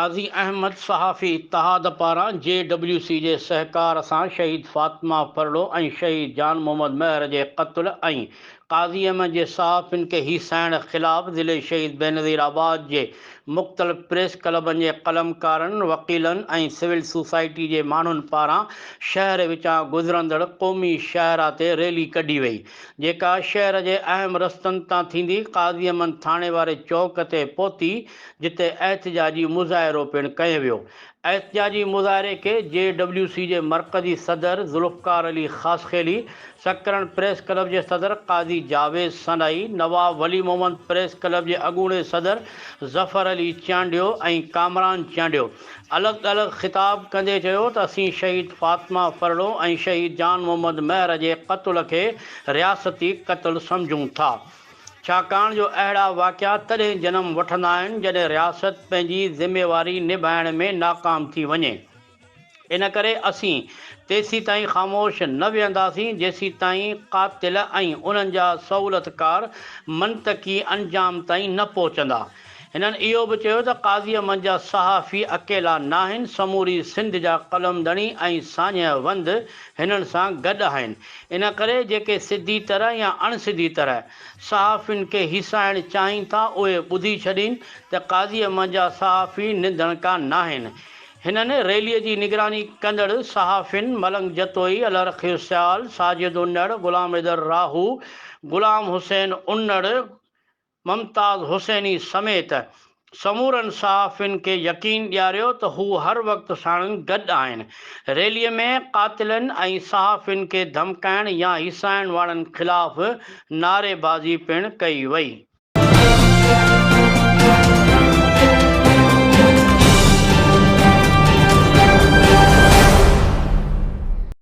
قاضي احمد صحافي اتحاد پاران جي ڊبليو سي جي سهڪار سان شهيد فاطمه ڦرڙو ۽ شهيد جان محمد مهر جي قتل ۽ قاضي احمد جي صحافين کي هيسائڻ خلاف ضلعي شهيد بينظير آباد جي مختلف پريس ڪلبن جي قلمڪارن، وڪيلن ۽ سول سوسائٽي جي ماڻهن پاران شهر وچان گذرندڙ قومي شاهراهه تي ريلي ڪڍي وئي، جيڪا شهر جي اهم رستن تان ٿيندي قاضي احمد ٿاڻي واري چوڪ تي پهتي، جتي احتجاجي مظاهرو پڻ ڪيو ويو. احتجاجي مظاهري کي جي ڊبليو سي جي مرڪزي صدر ذوالفقار علي خاصخيلي، سڪرنڊ پريس ڪلب جي صدر قاضي جاويد سنائي، نواب ولي محمد پريس ڪلب جي اڳوڻي صدر ظفر علي چانڊيو ۽ ڪامران چانڊيو الڳ الڳ خطاب ڪندي چيو ته اسين شهيد فاطمه ڦرڙو ۽ شهيد جان محمد مهر جي قتل کي رياستي قتل سمجهون ٿا. ڇاڪاڻ جو اهڙا واقعا تڏهن جنم وٺندا آهن جڏهن رياست پنهنجي ذميواري نڀائڻ ۾ ناڪام ٿي وڃي. ان ڪري اسين تيسيتائين خاموش نه ويهنداسين جيسيتائين قاتل ۽ انهن جا سهولتڪار منطقي انجام تائين نه پهچندا. هنن اهو به چيو ته قاضي احمد جا صحافي اڪيلا ناهن، سموري سنڌ جا قلم ڌڻي ۽ ساڃهه وند هنن سان گڏ آهن. ان ڪري جيڪي سڌي طرح يا اڻ سڌي طرح صحافين کي هيسائڻ چاهين ٿا اهي ٻڌي ڇڏين ته قاضي احمد جا صحافي نڌڻڪا ناهن. هنن ريلي جي نگراني ڪندڙ صحافين ملنگ جتوئي، الهرکيو سيال، ساجد انڙ، غلام حيدر راهو، غلام حسين انڙ، ممتاز حسيني سميت سمورن صحافين کي يقين ڏياريو ته هو هر وقت ساڻن گڏ آهن. ريلي ۾ قاتلن ۽ صحافين کي ڌمڪائڻ يا هيسائڻ وارن خلاف نعريبازي پڻ ڪئي وئي.